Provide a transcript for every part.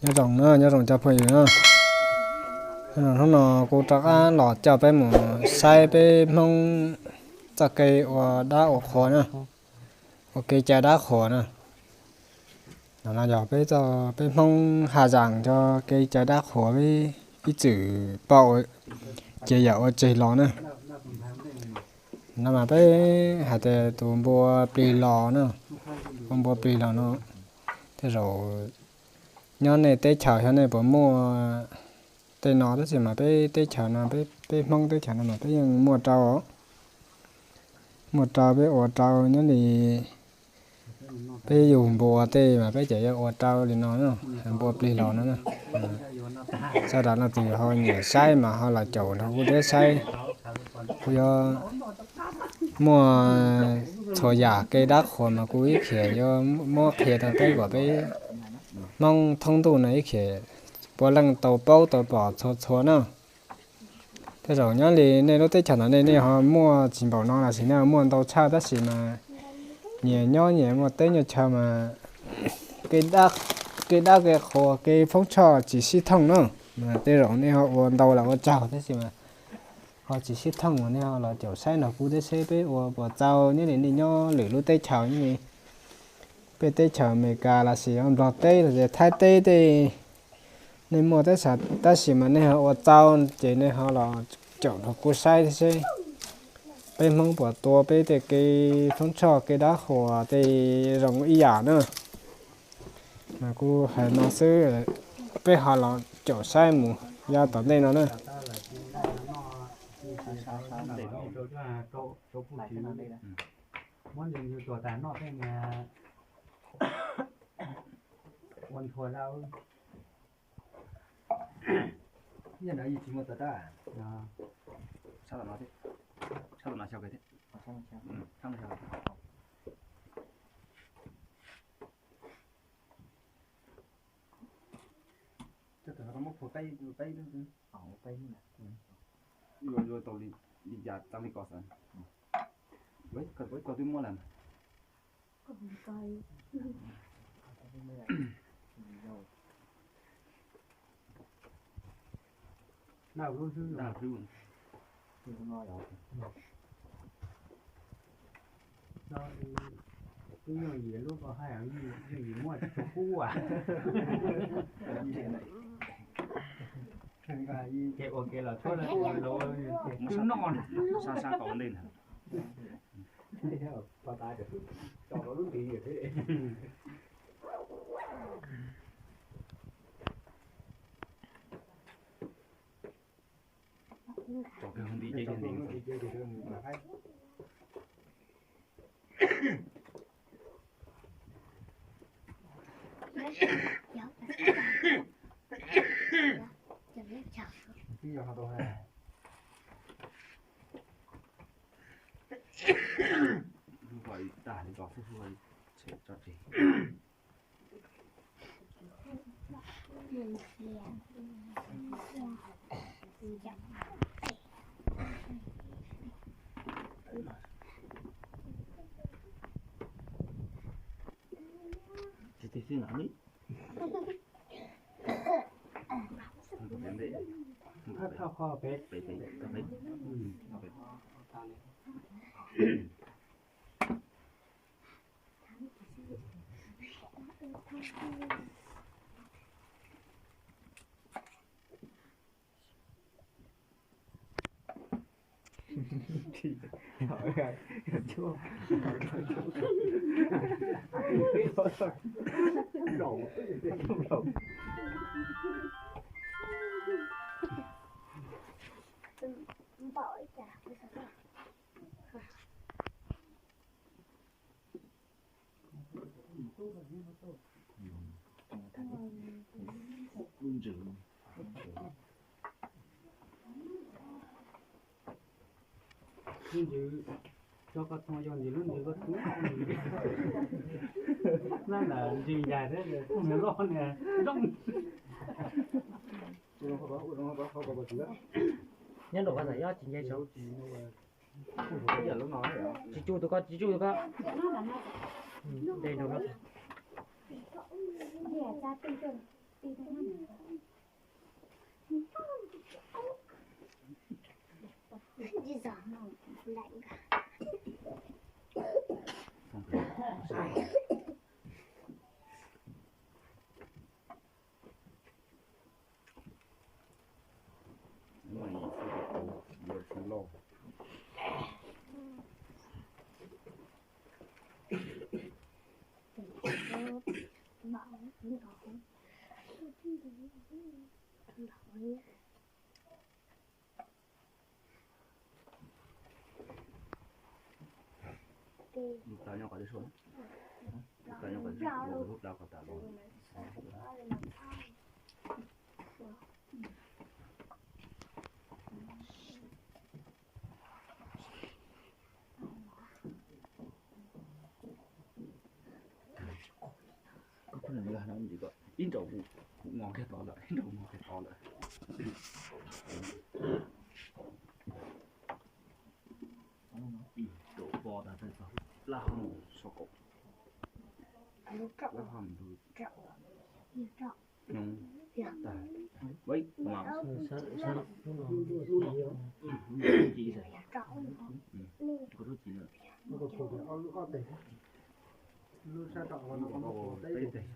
Nyob zoo na, nyob zoo cov phooj ywg na. Hnub no kuv rov qab los coj peb mus saib peb Hmoob txoj kev ua dab ua qhua na, ua kev cai dab qhuas na. No yog peb, peb Hmoob ha zam cov kev cai dab qhuas, peb ib txwm pom ces yam ua tseg los na. No mas peb hais tias tus npua plig los na, ua npua plig los no, tej zaum nyob nej teb chaws xyov nej puas muaj tej no, tab sis mas peb teb chaws no, peb Hmoob teb chaws no mas peb yeej muaj rau, muaj rau, peb ua rau nyob li peb yug npua tej mas peb ces yuav ua rau li no, npua plig los no. Sawv daws leej twg ho nyiam saib mas ho los caum nrog kuv thiab saib. Kuv yuav muaj txhua yam kev dab qhuas mas kuv ib txhia yuav muab qhia rau peb kom peb Hmoob thoob ntuj no ib txhia puav leej tau paub tau pom txhua txhua na. Tej zaum nyob li nej lub teb chaws ntawm nej, nej ho muaj tsis npaum no los sis nej ho muaj ntau tshaj, tab sis mas nyias nyob nyias muaj teb muaj chaw mas kev dab kev qhuas kev foob tshoj tsis sib thooj na. Tej zaum nej ho ua ntau los ua tsaug, tab sis mas ho tsis sib thooj, nej ho los caum saib nrog kuv thiab seb peb ua puas txaus nyob li nej nyob lwm lub teb chaws, nyob li peb teb chaws Amelikas los sis Nplog teb los sis Thaib teb tej. Nej muaj teb chaws, tab sis mas nej ho ua txaus ces nej ho los caum nrog kuv saib thiab seb peb Hmoob puas tua peb tej kev foob tshoj kev dab qhuas tej zoo ib yam na. Mas kuv hais no xwb, peb ho los caum saib mus yav tom ntej no na. Muab ntu ntu tuag tas noj tej niag ua nthua dab. Yog ntawd yus tsis muaj tawv dab. Tshab tom no thiab, tshab tom no xyaw kiag thiab. Muab phua peb, peb lub, yuav tau li cas txeeb li ko xwb. Koj twb muab lawm. Dab hlub. Twb yooj yim lub ko hais, yooj yim muaj tsis tshua kub as. Kev ua kev los txhob twb noj sab sab tau ua ntej ntag. Lub ntsws, tso koj txhob yog ntsis lub ntsws koj txhob. Nab ntawm ntsws ncaig thiab, nws loj nws zoo. Nyob rau qhov ntawm yob tsis nce saud. Tsis tsu tus ko, tsis tsu tus ko. Nce rau no. Lub plab nyob qhov twg sua? Lub plab nyob qhov twg sua? Lub plab qhov tas los. Koj pheej nrog no ib nraum kuv ngos kiag tod lawm, ib nraum ngos kiag tod lawm. Ib nraum pov tas txog plab hauv so kaum. Plab hauv ntug. Vaj, lub ci, lub ci, lub sab tom no peb teg.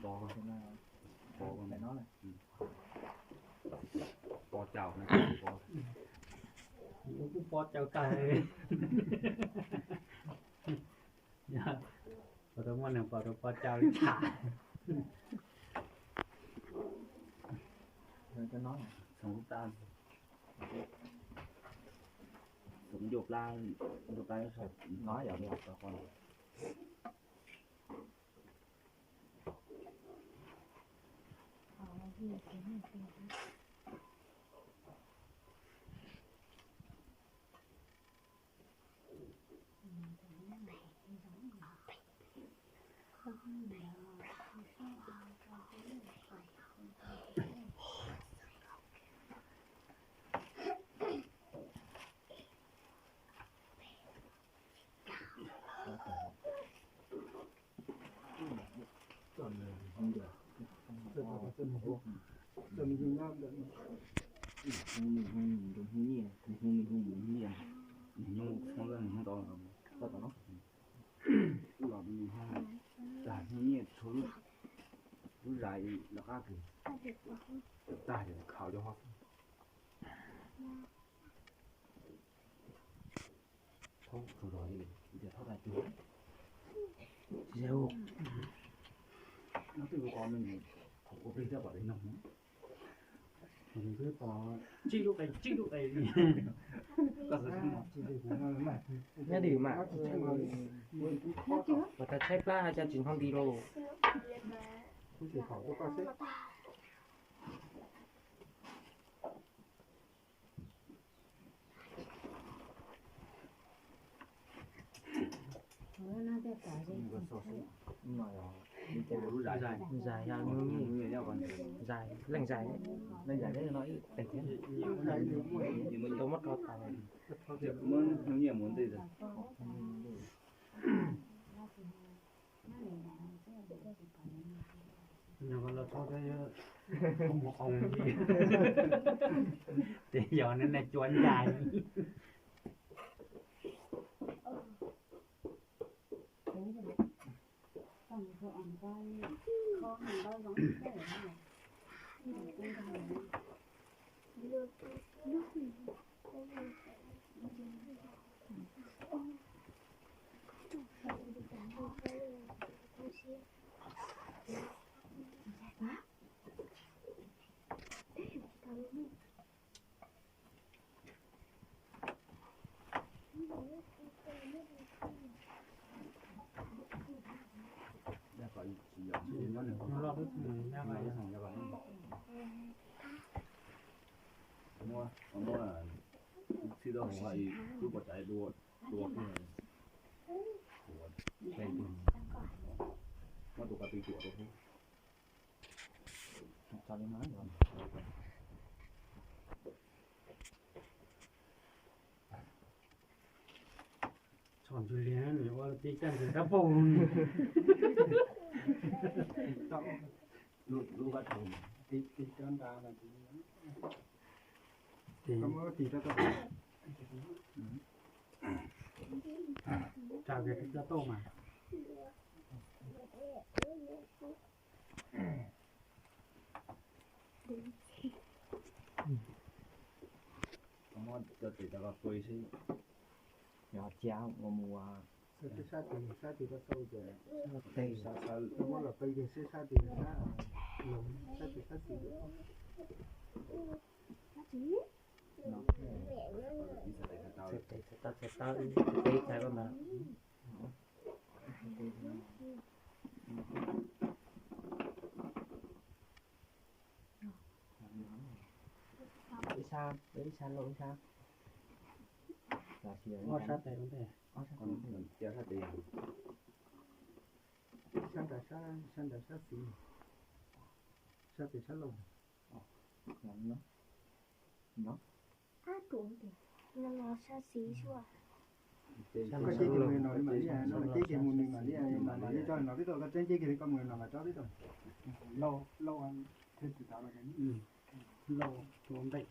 Pov, pov, pov cau, kuv pov cau tag. Pov tau muaj neeg pov tau pov cau li tham. Txhoov lub plab, txhoov lub plab, no yog li. Nyiaj tau lub zais lawv qab kis, tag ces khaws cov ho. Thaub tsaug zog li, tias thaub tag cug. Tsis yog, no twb ua qo me ntsis, qhov kua plig thiab pom li no. Nws twb pom tsib lub qe, tsib lub qe. Nyob dim mas, mas tas tshaib plab hais cas tsis hnov nti lauj. Zais, zais, leej zais, leej zais no ib teg thiab. Tau muab rho tas. Nyob los txhob thiab, qos qos li. Ces yog neb na cua ncais. Muab, muab txhij tau hauv lub pob tsav dua, dua, muab tus ko tw cuam rau. Qhov ntxwg liag nws ua tib caj ntxwg sab paug. Lub, lub vaj rau, tib, tib cov nra no. Koj muab tis rau tau. Tsam kiag cov tauj mas. Muab cov tes cov ko pw xwb. Yog cia ua mus ua. Sab tis, sab tis, sab tis, sab tis, sab tis, sab tis, sab tis. Txhais tes txhais taw, txhais tes txhais taw, txhais tes txhais taw ntag. Ib sab, ib sab lauj, ib sab. Ob sab tes, ob sab tes. Sab ntawd sab, sab ntawd sab xis, sab tes sab laug. Sab xis xwb. Koj ceb kiag mus no li mam li, no ceb kiag mus no mam li, mam li tso no tib tug, koj tseeb ceb kiag li koj mus no mas tso tib tug. Lauj, lauj, thiaj tsis tav los lauj, tus ntej.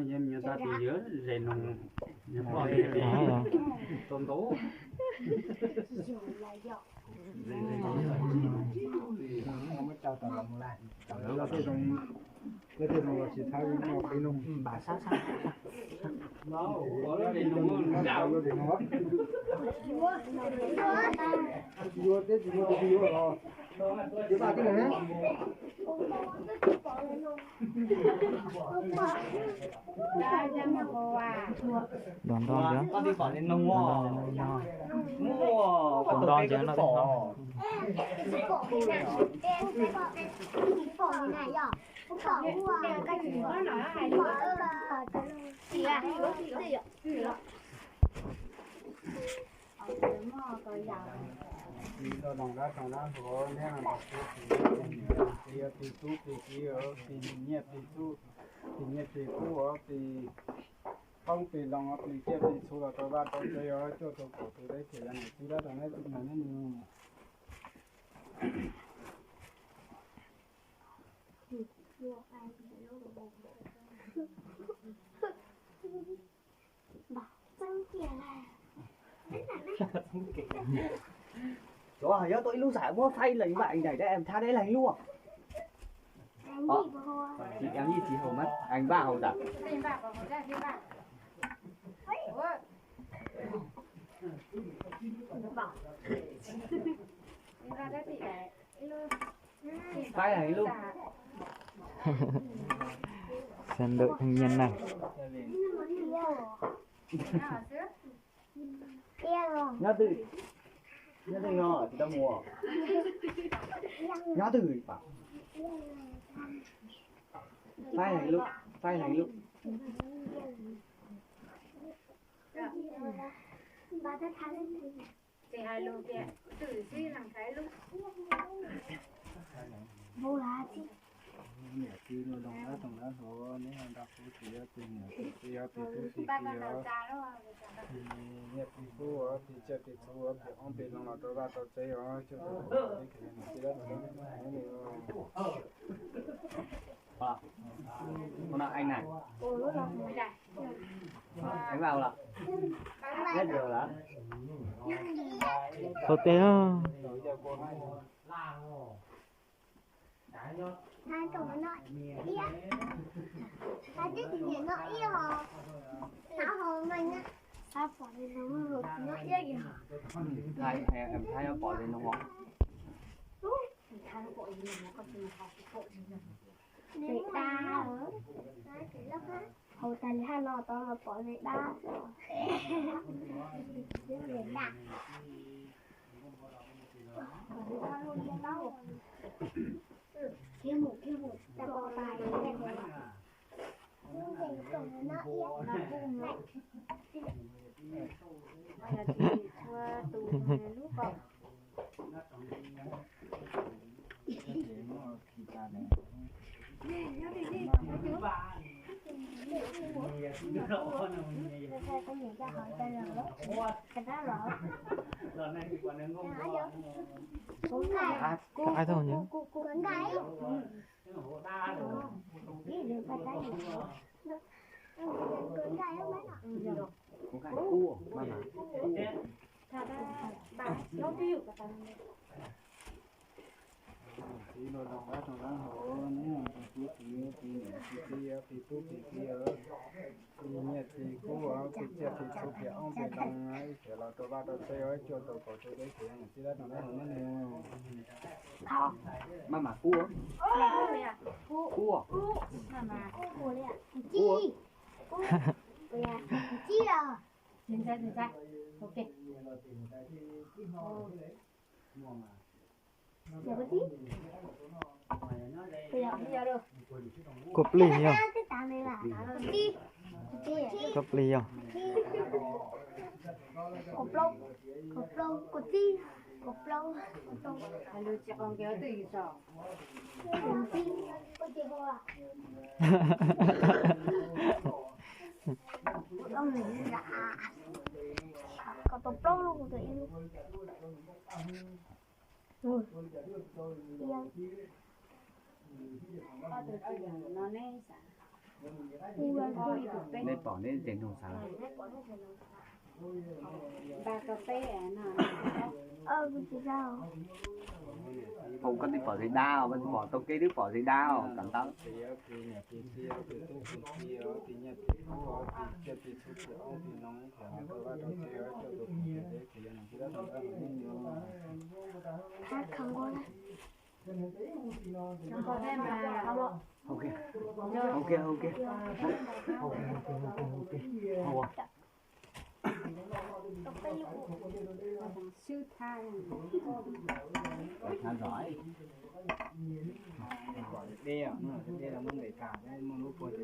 Nyob tab tis yog zes noog, nyob poj zes noog tau ntau. Muab tso tom los mus lawm, lawv tej zoo los tsis thab, muaj qhib noog npam sab sab. Yuav teb tsis muaj tus yuav los, yuav tib neeg. Nrog nrog ntawd, nrog nrog ntawd no. Tis loj loos dab toog dab hluas, neb los nrog kuv tis, tis yog tis tub tis kiv, tis nyiaj tis txhuv, tis nyiaj tis kub, tis qoob tis loo, tis ciaj tis txhu los rau vaj rau tsev, cuaj tus kaum tus deb ces yog niam txiv dab rau neb txhua tus neb. Cov yog tau ib lub zam muab faib leej vaj eev daim dab em thab deb leeg luaj. Tsis eev yij tsis haus mas eev vaj haus ntawm. Faib leej lub. Sawv ntawm theej nyiaj neeg. Nyob twg? Nyob twg no tsis tau mus? Nyob twg? Faib leej lub, faib leej lub. Ces hais lus tias twm xwb, leej thaiv lub. Niam txiv loj loos dab toog dab hluas, neb nrog kuv tis, yog tis niam tis txiv, yog tis tub tis kiv, tis nyiaj tis kub, tis ciaj tis txhu, tis qoob tis loo los rau vaj rau tsev os. Ua no eev na. Eev vaj ua los? Neb tis ua los? Tau tes. Thaib, thaib pom li no os. Hauv tas li haj no tau los pom zes dab. Ai thôi nhé. Txiv los zoo dab roog dab hau, neb txiv txiv txiv niam txiv txiv txiv tub txiv txiv, txiv nyiaj txiv kub, txiv tsiaj txiv txhu txiv oob txiv loo, ib txhia los rau vaj rau tsev, ib txhia tau kaum txhia deb txhia, niam txiv dab roog dab hau neb. Maj mam kub, kub, kub, kub. Koj plig yog, koj plig yog. Kom tau plaub lub kuv tus ib lub. Neb pom neb tes nug xav. Hauv koj twb pom zes dab, koj twb pom tau keb twb pom zes dab os, kam ntawd. Tus cov lwm, plaub lwm. Ua tas li ua hauv ko, ua tas li ua, ua tas li ua lub ko tus.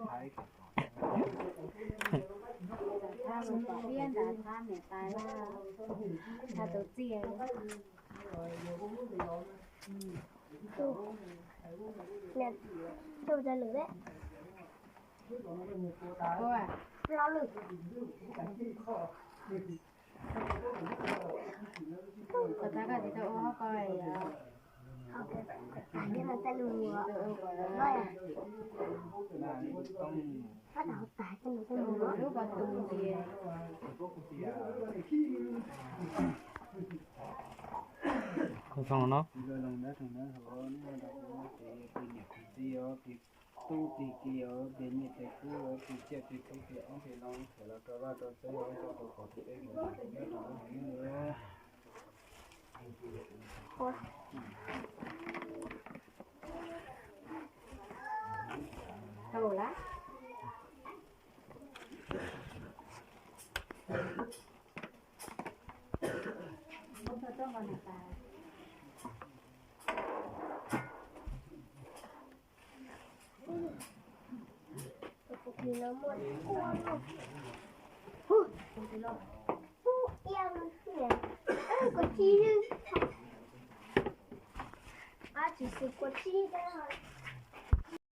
Zoo no. Tub tib ki os, tes nyiaj tes kub os, tes tsiaj tes txhu tes oob tes loo, txhia los rau vaj rau tsev os, coj tau kaum tus deb tus. Tau lawm. Kuv tsis xwm kuv tsis.